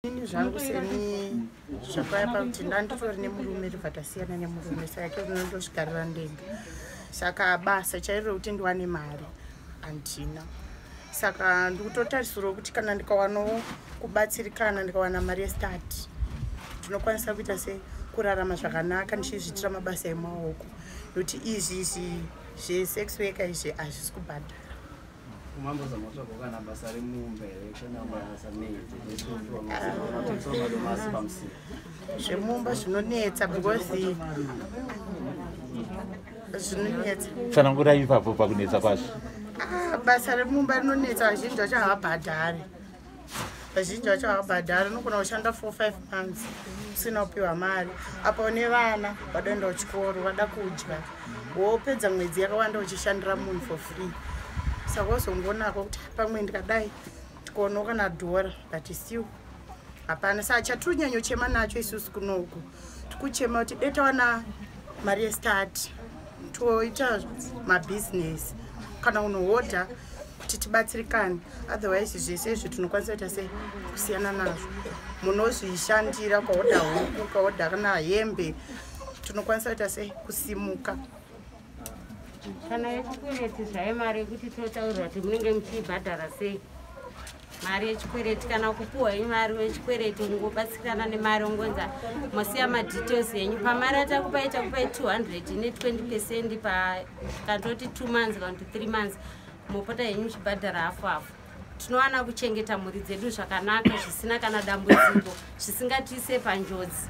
Ini zvangu seni zvakauya pakuti ndanditori nemurume, tobva tasiyana nemurume, saka ke ndinondozvigarira ndega. Saka basa chairo rekuti ndiwane mari handina, saka ndikutotarisirawo kuti kana ndikawanawo kubatsirikana, ndikawana mari yestart, ndinokwanisa kuita se kurarama zvakanaka ndichizviitira mabasa emaoko, nekuti izvi zvesex worker izvi hazvisi kubhadhara. Umambozama kutsvaga kana basa remumba here, kana basa madomasi pamusika? Zvemumba zvinonetsa because zvinonetsa. Tsanangurai ipapo pakunetsa kwazvo. Ah, basa remumba rinonetsa. Vazhinji vacho havabhadhari, vazhinji vacho havabhadhari. Unogona kushanda 4 5 months usina kupiwa mari. Apa une vana vadoenda kuchikoro, vada kudya, wopedza mwedzi yakawanda uchishandira munhu for free. Saka wozongonako kuti pamwe ndikadai tikonawo kana dhora, but still hapana. Saka chatiri kunyanyochema nacho isusu kunoku, tikuchema kuti dai tawana mari yestart, toita mabhizinesi kana unohodha kuti tibatsirikane. Otherwise zvese izvi tinokwanisa kuita sei, kusiyana nazvo. Munozvishandira, ukahodha huku, ukahodha kana hembe, tinokwanisa kuita sei, kusimuka. Kana yechikwereti zvayo, mari yekuti totaurira kuti munenge muchiibhadhara sei mari yechikwereti, kana kupuhwa yenyu mari yechikwereti, ungobatsirana nemari, ungonza mosiya madetails enyu pamari atakupai, takupai 200 ne20%, pakatoti 2 months kana kuti 3 months, mopota henyu muchibhadhara hafu hafu. Tinowana kuchengeta mhuri dzedu zvakanaka, zvisina kana dambudziko, zvisingatiise panjodzi,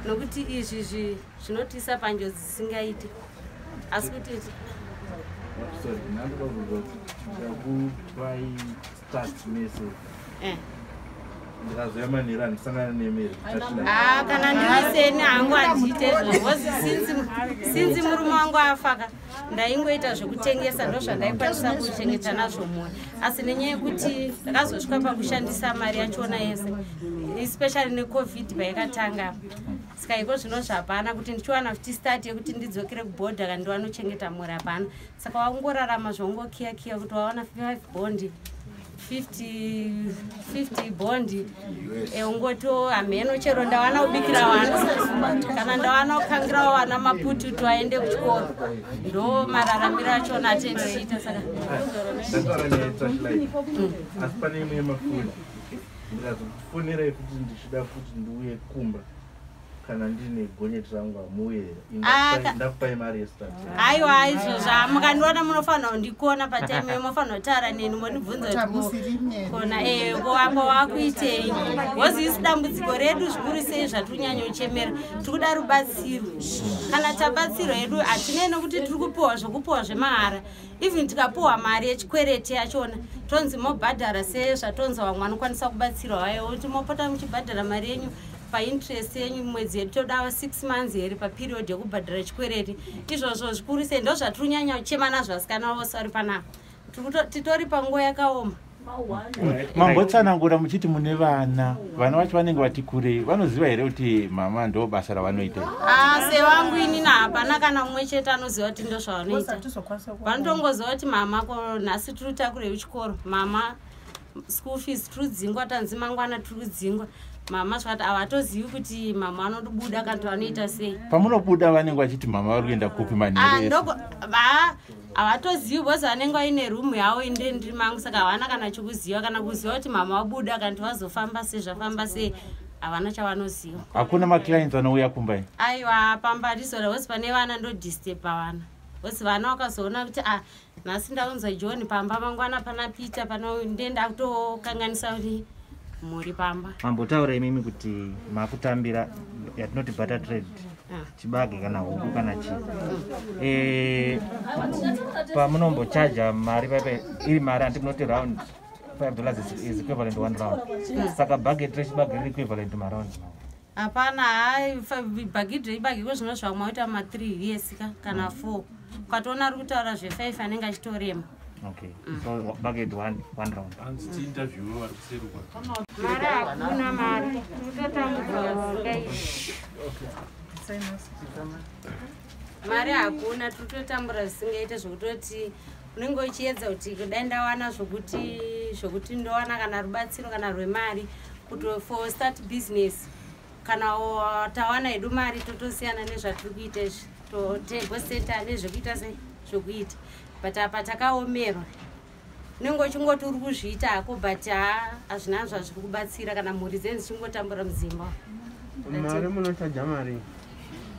nokuti izvi zvinotiisa panjodzi zisingaiti. Asi kuti Sorry, ndandoda kubvunza kuti ndakupai start mese, ndikazoya manheru handisangana nemeri? Ah, kana ndiriseni hangu handiite izvo, because since murume wangu afaka, ndaingoita zvekutengesa, ndo zvandaikwanisa kuchengeta nazvo mhuri. Asi nenyaya yekuti ndakazosvika pakushandisa mari yachona yese, especially neCovid paikatanga, saka iko zvino zvapana kuti ndichiwana futi start yekuti ndidzokere kubhodha kana ndiwanochengeta mhuri, hapana. Saka wangorarama zvongokiyakiya kuti wawana 5 bond, 50 50 bond, ungoti hamheno, chero ndawana kubikira vana kana ndawana kukangirawo vana maputi kuti vaende kuchikoro. Ndo mararamiro achona atee tichiita. Saka Ndataura nyaya yeTrashline, asi pane imwe yemafoni. Ndikazokufonerai futi ndichida futi ndiuye kumba kana ndine gonyeti rangu, hamuuye here? Ah, Ndakupai mari yestart. Aiwa, izvozvo mukandiona munofanira kundikona patime iyo, munofanira kutaura neni, mondibvunza kuti kona wamba wakuitei, because isi dambudziko redu zvikuru sei zvatinyanyochemera, tiri kuda rubatsiro. Kana tabatsirwa hedu, hatinei nokuti tiri kupiwa zvokupiwa zvemahara. Even tikapiwa mari yechikwereti yachona, tonzi mobhadhara sezvatonzi vamwe vanokwanisa kubatsirwa vayo, kuti mopota muchibhadhara mari yenyu painterest yenyu, mwedzi yedu toda 6 months here paperiod yekubhadhara chikwereti. Izvozvo zvikuru sei ndo zvatiri kunyanya kuchema nazvo. Vasikana vose vari panapa, titori panguva yakaoma. Mambotsanangura muchiti mune vana. Vana vacho vanenge vati kurei, vanoziva here kuti mama ndo basa ravanoita? Ah, sewangu inini hapana kana mumwe chete anoziva kuti ndo zvavanoita. Vanotongoziva kuti mama ko nhasi tiri kutakurei kuchikoro, mama school fees tiri kudzingwa, tanzi mangwana tiri kudzingwa, mama zvakati. Havatozivi kuti mama vanobuda kana kuti vanoita sei. Pamunobuda vanenge vachiti mama vari kuenda kupi Ah, manheru ese? Havatozivi because vanenge vaine rumu yavo, inde ndiri mangu, saka havana kana chekuziva, kana kuziva kuti mama vabuda kana kuti vazofamba sei, zvafamba sei, havana chavanoziva. Hakuna maclients anouya kumba iyi? Aiwa, pamba hatizora because pane vana, ndodisturba vana, because vana vakazoona kuti a nhasi ndaunza John pamba, mangwana pana Peter, pano ndenda kutokanganisa kuti mhuri pamba. Mambotaura imimi kuti makutambira yatinoti barter trade, chibage kana huku kana chii. Pamunombochaja mari paipa iri mari, handi munoti round $5 is equivalent to one round? Saka bucket rechibage riri equivalent to maround? Hapana, hai, bhagidhi reibage iko zvino zvamwaita ma3 years ka kana 4, ukatoona ari kutaura zve5 anenge achitorema. Okay, so bucket one, one round. Hanzi tiinterviewe vari kuserukwa. Mari hakuna, mari tikutotambudzika zvisingaiti. Mari hakuna, tirikutotambura zvisingaite, zvokutoti unenge uchiedza kuti kudai ndawana zvokuti ndowana kana rubatsiro kana rwemari. Kuti for start business, kana tawana hedu mari, totosiyana nezvatiri kuita izvi, totegoseta nezvekuita sei, zvokuita. But apa takaomerwa, unenge uchingoti uri kuzviita hako, but ha, hazvina zvazviri kubatsira kana mhuri dzenyu dzichingotambura mudzimba. Mari, munochaja mari?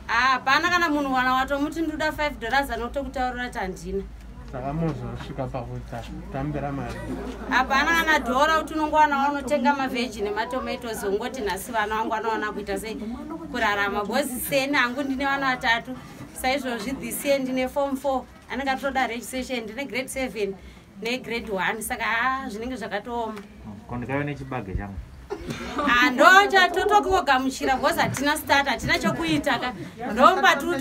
Hapana kana munhu wana watomuti ndoda $5, anotokutaurira kuti handina. Saka mozosvika pakuita tambira mari? Hapana kana dhora, kuti unongowana waunotenga mavheji nematomatoes, ungoti nhasi vana vangu vanowana kuita sei, kurarama. Because seni hangu ndine vana vatatu saizvozvi. This year ndine form 4 anenge atoda registration, ndine grade 7 negrade 1, saka ha, zvinenge zvakatooma. Ko ndikaiva nechibage changu? Ndo totokogamuchira because hatina start, hatina chokuita ka. Ndomba tiri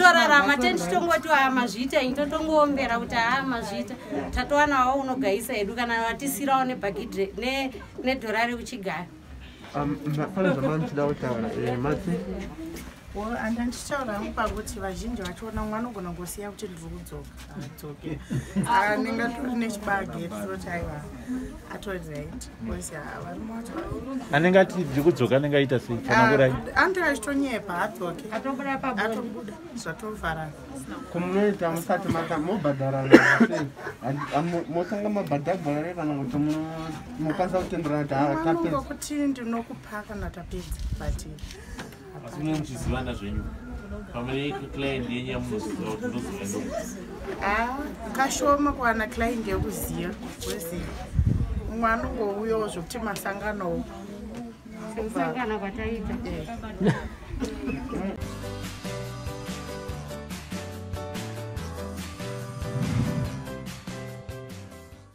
teni, titongoti ha, mazviita inyi, totongoombera kuti ha, mazviita, tatowanawo unogayisa hedu kana watisirawo nebhagidhi nedhora rekuchigaya. Pane zvamamuchida kutaura, mati? Handichitaura hangu pakuti vazhinji vachiona mumwe anogona kungosiya kuti ndiri kudzoka, adzoke, anenge atori nechibage, tototi aiwa, atori right, because varume vacho Anenge ati ndiri kudzoka, anenge aita sei? Tsanangurai. Anenge achitonyepa, adzoke. Atobuda pabonde. Atobuda, zvatovharana. Kumunoita musati mata mobhadharana sei? Motanga mabhadhara here kana kuti munokwanisa kutenderana kuti ha, tapedza? Anongokuti ndinokupa kana tapedza, but Asi mune muchizivana zvenyu pamwe client yenyu yamunoziva kuti ndozoenda? Ah, kashoma kuwana client yekuziva, because mumwe anongouyawo zvokuti masanganowo. Sekusangana kwataita.